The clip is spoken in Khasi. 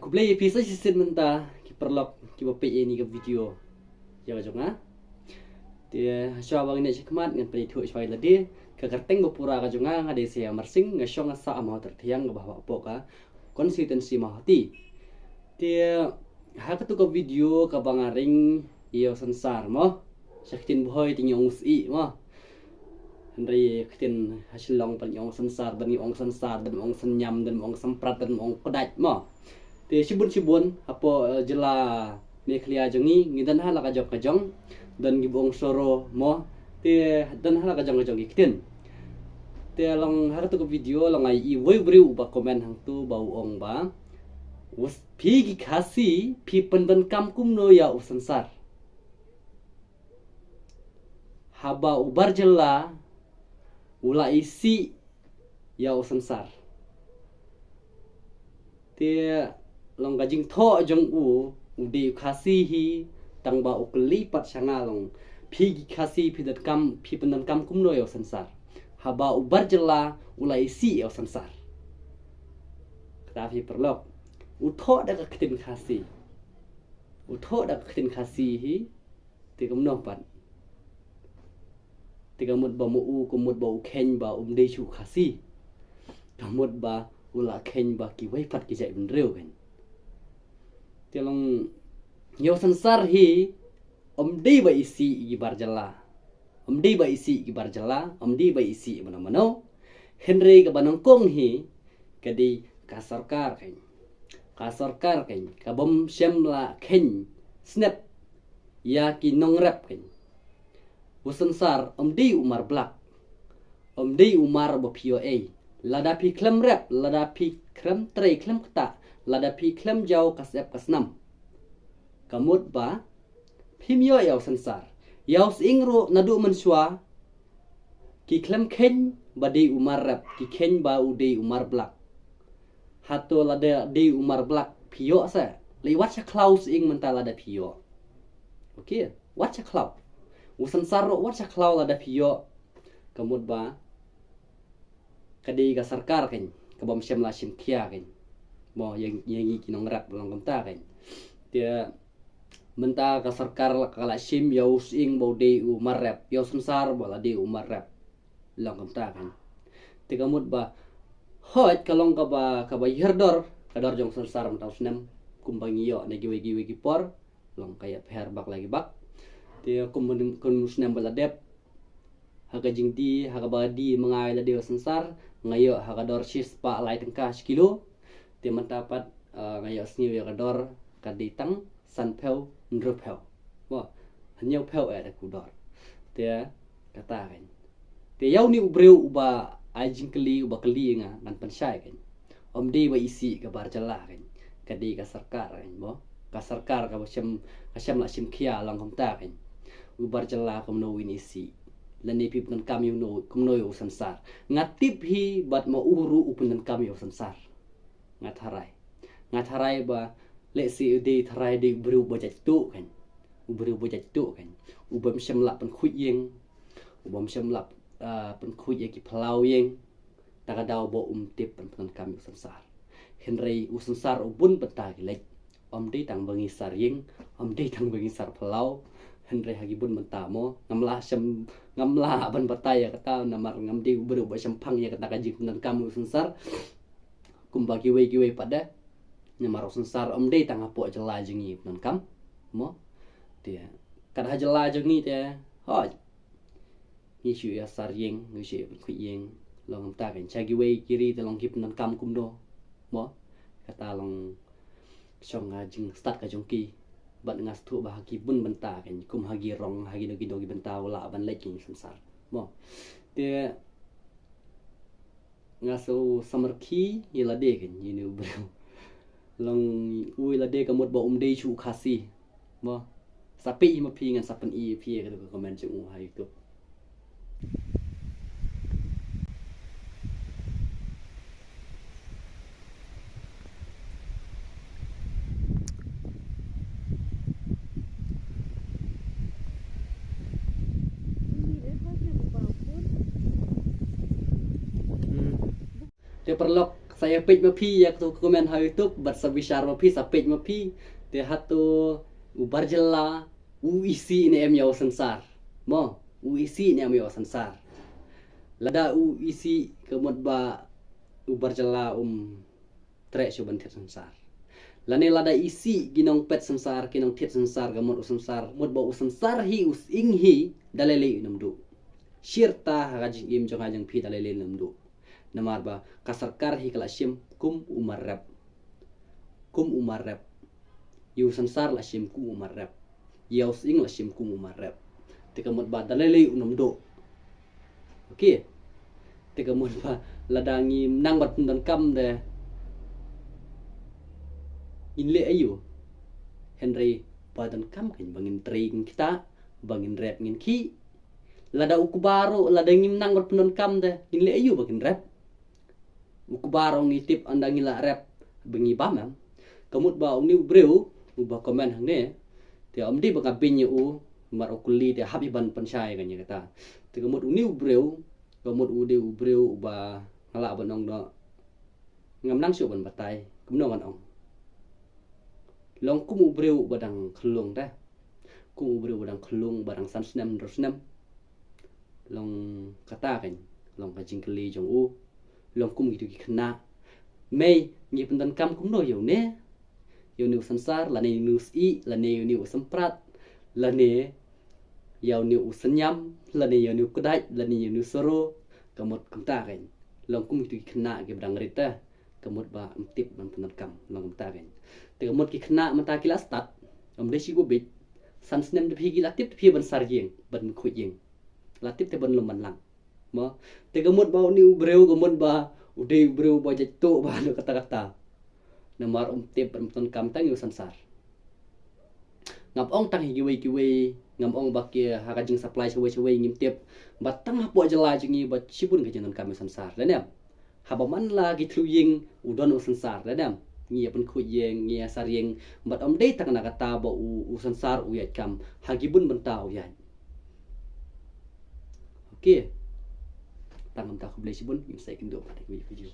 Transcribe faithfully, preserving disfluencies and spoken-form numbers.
Khublei ïa phi sa shisien mynta ki paralok kiba peit ïa kane ka video ïa ka jong nga. Te shuwa ba ngan ïa shakmat ngan pynithuh shuwa ïa lade. Ka kyrteng ba pura ka jong nga nga dei Saiñ Marsing, nga shong nga sah ha Mawtyrthiang kaba hapoh ka constituency Mawhati. Te ha katu ka video kaba nga ring ïa u Sansar mo. Sha ktien Bhoi te ngi ong u Sih mo. Hynrei ktien ha Shillong pat ngi ong Sansar, don ngi ong Sansar, don ong Synñiam, don ong Samprat, don ong Kdait mo. Te shibun shibun hapoh, eh, jylla Meghalaya jong ngi, ngi don ha la ka jong ka jong, don kiba ong Soro mo. Te don ha la ka jong ka jong ki ktien. Te long ha katu ka video long ai iwei u briew uba comment hangtu ba u ong ba, u s-, phi ki Khasi phi pyndonkam kumno ïa u Sansar? Haba u bar jylla u la isih ïa u Sansar. Te long ka jingthoh jong u, u dei u Khasi hi, tang ba u kylli pat sha nga long, phi ki Khasi phi donkam, phi pyndonkam kumno ïa u Sansar? Haba u bar jylla u la isih ïa u Sansar. Kata phi paralok, u thoh da ka ktien Khasi. U thoh da ka ktien Khasi hi, te kumno pat? Te ka mut ba ma u, ka mut ba u kheiñ ba um dei shuh Khasi. Ka mut ba u la kheiñ ba kiwei pat ki jaitbynriew kan. Te long ïa u Sansar hi, um dei ba isih ïa ki bar jylla. Um dei ba isih ïa ki bar jylla, um dei ba isih ïa mano mano. Hynrei kaba nyngkong hi, ka dei ka sorkar kan. Ka sorkar kan, ka bym shym la kheiñ snep ïa ki nongrep kan. U Sansar um dei u mar blak. Um dei u mar ba phi ïoh ei. Lada phi khlem rep, lada phi khlem trei, khlem ktah, lada phi khlem jaw ka syep ka snam, ka mut ba phim ïoh ïa u Sansar. Ïa u Sying ruh naduh mynshuwa ki khlem kheiñ ba dei u mar rep, ki kheiñ ba u dei u mar blak. Hato lada dei u mar blak phi ïoh sa? Lei wat sha khlaw u Sying mynta lada phi ïoh. Okay, wat sha khlaw. U Sansar ruh wat sha khlaw lada phi ïoh. Ka mut ba ka dei ka sorkar kan, ka bym shym la shim khia kan. Mo, ïa, ïa ngi ki nongrep long kumta kan. Te mynta ka sorkar la ka la shim ïa u Sying ba u dei u mar rep, ïa u Sansar ba la dei u mar rep. Long kumta kan. Te ka mut ba hooid ka long kaba, kaba ïar dor, ka dor jong u Sansar mynta u snem, kumba ngi ïoh na kiwei kiwei ki por, long ka ïa pher bak la ki bak. Te kum, kum u snem ba la dep, ha ka jingdie, ha kaba die ma nga ïa lade u Sansar, nga ïoh ha ka dor shispah lai tyngka shi kilo. Te mynta pat, ah, nga ïoh sniew ïa ka dor, ka dei tang sanphew, hynriewphew. Mo, hynñiewphew eh da ku dor. Te kata kan. Te ïa une u briew uba ai jingkylli, uba kylli ïa nga, ngan pynshai kan. Um dei ba isih ka bar jylla kan. Ka dei ka sorkar kan mo. Ka sorkar kaba shym, ka shym la shim khia long kumta kan. U bar jylla kumno un isih? Lane phi pyndonkam ïa uno kumno ïa u Sansar? Nga tip hi bad ma u ruh u pyndonkam ïa u Sansar. Nga tharai. Nga tharai ba lehse u dei tharai dei u briew ba jait tuh kan. U briew ba jait tuh kan. U bym shym la pynkhuid ïing. U bym shym la, ah, pynkhuid ïa ki phyllaw ïing. Ta ka daw ba um tip ban pyndonkam ïa u Sansar. Hynrei u Sansar u bun bynta ki leit. Um dei tang ba ngi sar ïing, um dei tang ba ngi sar phyllaw. Hynrei ha ki bun bynta mo, ngam lah shym, ngam lah ban batai ïa kata namar ngam dei u briew ba shemphang ïa kata ka jingpyndonkam u Sansar. Kumba kiwei kiwei pat de. Namar u Sansar um dei tang hapoh jylla jong ngi pyndonkam. Mo. Te kat ha jylla jong ngi te, hooid, ngi shu ïa sar ïing, ngi shu ïa pynkhuid ïing. Long kumta kan, sha kiwei ki ri te long ki pyndonkam kumno. Mo, kata long shong ka jingstad ka jong ki. Bad nga sngewthuh ba ha ki bun bynta kan, kum ha ki rong, ha kino kino ki bynta u lah ban leit ïa u Sansar. Mo. Te nga shu samrkhie ïa lade kan, ïa une u briew. Long u ïa lade ka mut ba um dei shuh u Khasi. Mo. Sa peit hi ma phi, ngan sa pyni ïa phi ïa ka comment jong u ha YouTube. Te paralok, Sa ïa peit ma phi ïa kato ka comment ha YouTube, bad sa bishar ma phi, sa peit ma phi. Te hato u Barjylla u isih ne em ïa u Sansar? Mo, u isih ne em ïa u Sansar? Lada u isih, ka mut ba u Barjylla um treh shuh ban thied Sansar. Lane lada isih ki nongpeit Sansar, ki nongthied Sansar, ka mut u Sansar, mut ba u Sansar hi u sying hi, da lei lei un ym duh. Shirta ha ka jingim jong nga jong phi da lei lei un ym duh. Namar ba ka sorkar hi ka la shim kum u mar rep. Kum u mar rep. Ïa u Sansar la shim kum u mar rep. Ïa u sying la shim kum u mar rep. Te ka mut ba da lei lei un ym duh. Okay. Te ka mut ba lada ngim nang bad pyndonkam de, ngin leh aïu? Hynrei ba donkam kein ba ngin trei ngin ktah, ba ngin rep ngin khih. Lada u kba ruh, lada ngim nang bad pyndonkam de, ngin leh aïu ba ngin rep? U kba ruh ngi tip ynda ngi la rep ba ngi bam, em? Ka mut ba une u briew uba comment hangne, te ym dei ba nga beiñ ïa u, namar u kylli te hap ïa ban pynshai ïa kane kata. Te ka mut une u briew, ka mut u dei u briew uba nga lah ban ong noh, ngam nang shuh ban batai kumno ngan ong. Long kum u briew uba dang khyllung te. Kum u briew uba dang khyllung, ba dang san snem, hynriew snem. Long kata kein, long ka jingkylli jong u. Long kum kito ki khynnah. Mei, ngi pyndonkam kumno ïa une? Ïa une u Sansar, lane ïa une u syih, lane ïa une u Semprat, lane ïa une u Synñiam, lane ïa une u Kdait, lane ïa une u Saro, ka mut kumta kein. Long kum kito ki khynnah kiba dang rit te, ka mut ba ym tip ban pyndonkam, long kumta kein. Te ka mut ki khynnah mynta ki la stad, ym dei shi ba bieit, san snem te phi ki la tip te phi ban sar ïing, ban khuid ïing. La tip te ban lum ban lang. Mo, te ka mut ba une u briew, ka mut ba u dei u briew ba jait tuh ba noh kata kata. Namar um tip ban pyndonkam tang ïa u Sansar. Ngam ong tang ha kiwei kiwei, ngam ong ba ki ha ka jingsupply shawei shawei ngim tip. Bad tang hapoh jylla jong ngi ba shibun ka jingdonkam ïa u Sansar, lane em? Haba man la ki thliew ïing u don u Sansar, lane em? Ngi ïa pynkhuid ïing, ngi ïa sar ïing, bad ym dei tang na kata ba u, u Sansar u ïaid kam, ha ki bun bynta u ïaid. Okay. Tang kumta, khublei shibun, ngin sa ïakynduh pat ha kawei ka video.